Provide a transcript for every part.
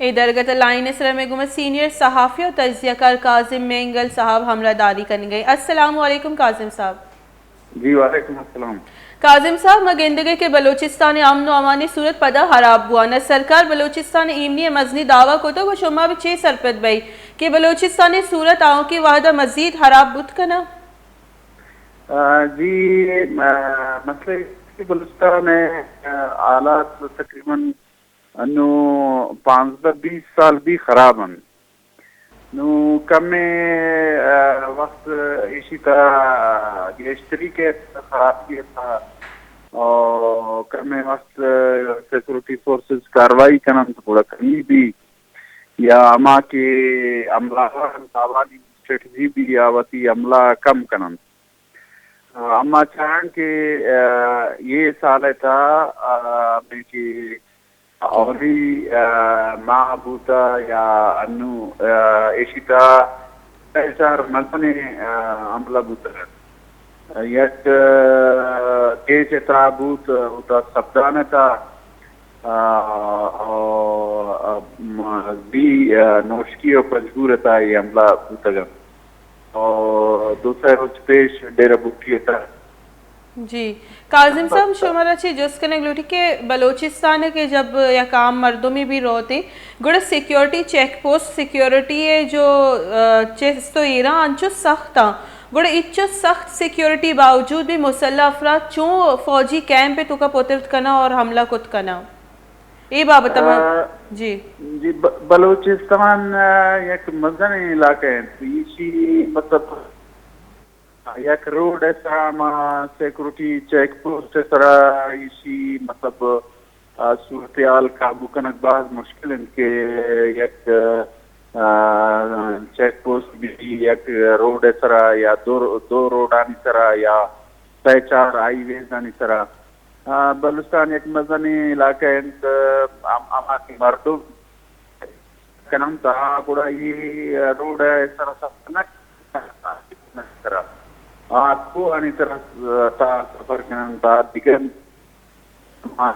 اے درگت ءَ لائن ءِ سرا مئے گوما سینئر صحافی ءُ تجزیہ کار کاظم مینگل صاحب ہمراہ داری کنگ ءَ۔ السلام علیکم کاظم صاحب۔ جی، وعلیکم السلام۔ کاظم صاحب، ما گندگ ءَ کہ بلوچستان ءِ امن ءُ امان ءِ صورت پدا ہراب بوان ءَ، سرکار بلوچستان ءِ ایمنی ءِ مزنی دعویٰ کتگ ءُ شما بہ چے سرپد بئے کہ بلوچستان ءِ صورت آؤکیں وہد ءَ مزید ہراب بوت کناں؟ آ، جی، آ، مسئلہ اے کہ بلوچستان ءِ، آ، حالات تقریباً انوں پانزدہ بیست سال بی خراب انت۔ نوں کمے، آ، وخت ایشی تہا گیشتری کہ خرابی ءِ تہا او کمے وخت سیکورٹی فورسز کاروائی کننت گڑا کمی بی یا ہما کہ حملہ آور انت آوانی اسٹریٹجی بی یا وتی حملہ کم کننت۔ آ، اما چاہاں کہ، آ، اے سال ءِ تہا، آ، ہمے کہ اولی، آ، ماہ بوتا یا انو، آ، ایشی تہا سئے چار مزنیں، آ، حملہ بوتگ ات۔ یک، آ، کیچ ءِ تہا بوت، اودا سبدان ءِ تہا، آ، آ، آ، م-، بی، آ، نوشکی ءُ پنجگور ءِ تہا اے حملہ بوتگ انت۔ ءُ دو سئے روچ پیش ڈیرہ بگٹی ءِ تہا۔ جی، کاظم صاحب، شمارا چی جست کنگ لوٹی کہ بلوچستان ءَ کہ جب یک عام مردمے بی روتے، گڑا سیکیورٹی چیک پوسٹ، سیکیورٹی ءِ جو، آ، چست ءُ ایراں انچو سخت آں، گڑا اچو سخت سیکیورٹی باوجود بھی مسلح افراد چون فوجی کیمپ ءِ توکا پترت کناں اور حملہ کت کناں؟ اے بابت ءَ ما، آ، جی۔ جی، ب-، بلوچستان، آ، یک مزنیں علاقہ انت۔ ایشی مطلب یک روڈ ءِ سرا ما سیکورٹی چیک پوسٹ ءِ سرا ایشی مطلب، آ، صورتحال قابو کنگ باز مشکل انت کہ یک، آ، چیک پوسٹ بی یک روڈ ءِ سرا یا دو، دو روڈانی سرا یا سئے چار ہائی ویزانی سرا۔ آ، بلوچستان یک مزنیں علاقہ انت، ہم-، ہما کہ مردم کننت، آ، گڑا اے روڈ ءِ سرا سفر نہ کننت، آ، کوہانی سرا، آ، تا سفر کننت، آ، دگہ، آ،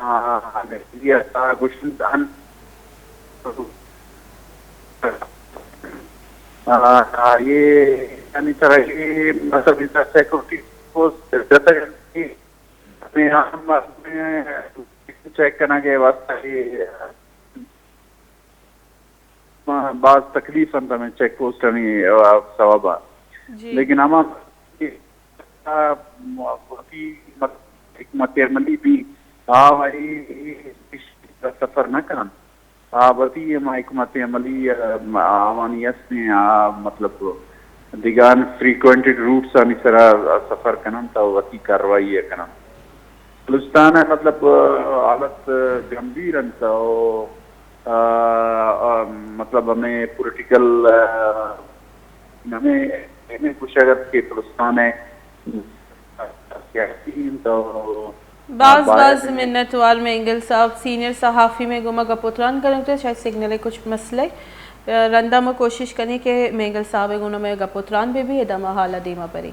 آ، گوشنت، آ، آ، آ، اے، یعنی سرا اے، مطلب، سیکورٹی پوسٹ جتگ انت۔ ہمے ہم چیک کنگ ءِ واستہ اے باز تکلیف انت ہمے چیک پوسٹانی سوب ءَ۔ جی۔ لیکن ہما وتی حکمت عملی بی آ وئی سفر نہ کننت۔ آ وتی ہما حکمت عملی، آ، آوانی است ایں، آ، مطلب، دگہ ان فریکوینٹڈ روٹس آنی سرا سفر کننت ءُ وتی کاروائی ءَ کننت۔ بلوچستان ءِ، مطلب، حالت گمبھیر انت ءُ، آ، آ، مطلب، ہمے پولیٹیکل، آ، ہمے، ہمے گوشگ ات کہ بلوچستان ءِ سیاسی انت ءُ باز باز منت وار مینگل صاحب، سینئر صحافی مئے گوما گپ ءُ تران کنگ ءَ، شاید سگنل ءِ کچھ مسئلہ۔ رندا ما کوشش کنیں کہ مینگل صاحب ءِ گونا مئے گپ ءُ تران بہ بی، ادا ما حال ءَ دیما بریں۔